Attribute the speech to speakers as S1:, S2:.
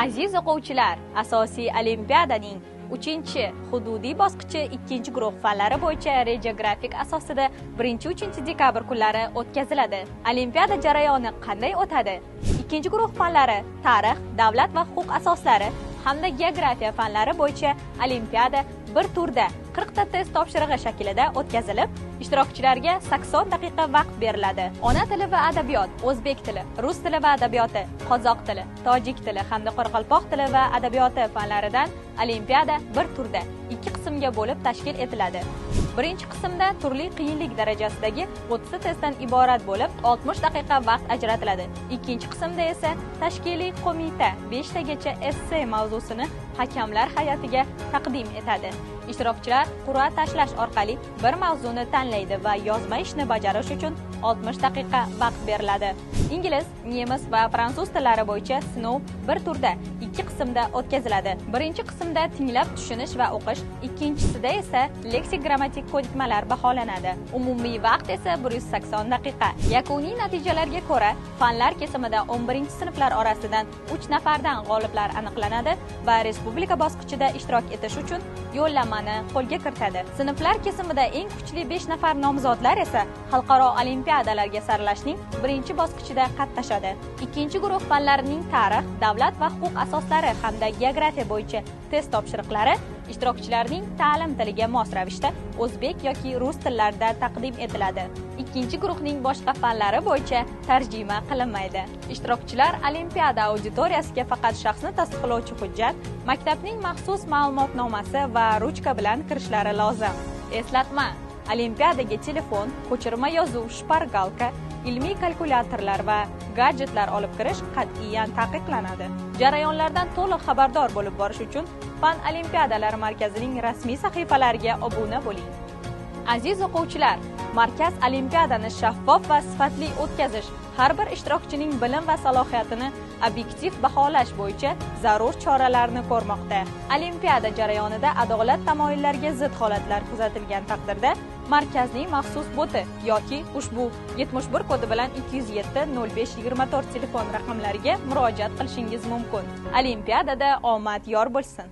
S1: Aziz o'quvchilar, asosiy olimpiadaning 3-hududiy bosqichi 2-guruh fanlari bo'yicha reja grafik asosida 1-3 dekabr kunlari o'tkaziladi. Olimpiada jarayoni qanday o'tadi? 2-guruh fanlari tarix, davlat va huquq asoslari hamda geografiya fanlari bo'yicha olimpiada bir turda 40 ta test topshirig'i shaklida o'tkazilib, ishtirokchilarga 80 daqiqa vaqt beriladi. Ona tili va adabiyot, o'zbek tili, rus tili va adabiyoti, qozoq tili, tojik tili hamda qoraqalpoq tili va adabiyoti fanlaridan olimpiada bir turda 2 qismga bo'lib tashkil etiladi. Birinchi qismda turli qiyinlik darajasidagi 30 ta testdan iborat bo'lib, 60 daqiqa vaqt ajratiladi. Ikkinchi qismda esa tashkiliy qo'mita 5 tagacha esse mavzusini hakamlar hay'atiga taqdim etadi. Ishtirokchilar qur'a tashlash orqali bir mavzuni tanlaydi va yozma ishni bajarish uchun 60 daqiqa vaqt beriladi. Ingliz, nemis va fransuz tillari bo'yicha sinov bir turda 2 qismda o'tkaziladi. Birinchi qismda tinglab tushunish va o'qish, ikkinchisida esa leksik grammatik ko'nikmalar baholanadi. Umumiy vaqt esa 180 daqiqa. Yakuniy natijalarga ko'ra, fanlar kesimida 11-sinflar orasidan 3 nafardan g'oliblar aniqlanadi va respublika bosqichida ishtirok etish uchun yo'llanmani qo'lga kiritadi. Sinflar kesimida eng kuchli 5 nafar nomzodlar esa xalqaro olimpiadalarga saralashning birinchi bosqichida qatnashadi. 2-guruh fanlarining tarix, davlat va huquq asoslari hamda geografiya bo'yicha test topshiriqlari ishtirokchilarning ta'lim tiliga mos ravishda o'zbek yoki rus tillarida taqdim etiladi. 2-guruhning boshqa fanlari bo'yicha tarjima qilinmaydi. Ishtirokchilar olimpiada auditoriyasiga faqat shaxsni tasdiqlovchi hujjat, maktabning maxsus ma'lumotnomasi va ruchka bilan kirishlari lozim. Eslatma: olimpiadaga telefon, ko'chirma yozuv, shpargalka, ilmiy kalkulyatorlar va gadjetlar olib kirish qat'iyan taqiqlanadi. Jarayonlardan to'liq xabardor bo'lib borish uchun Fan olimpiadalari markazining rasmiy sahifalariga obuna bo'ling. Aziz o'quvchilar, markaz olimpiadani shaffof va sifatli o'tkazish, har bir ishtirokchining bilim va salohiyatini obyektiv baholash bo'yicha zarur choralarni ko'rmoqda. Olimpiada jarayonida adolat tamoyillariga zid holatlar kuzatilgan taqdirda markazning maxsus boti yoki ushbu 71 kodi bilan 207 05 24 telefon raqamlariga murojaat qilishingiz mumkin. Olimpiadada omad yor bo'lsin.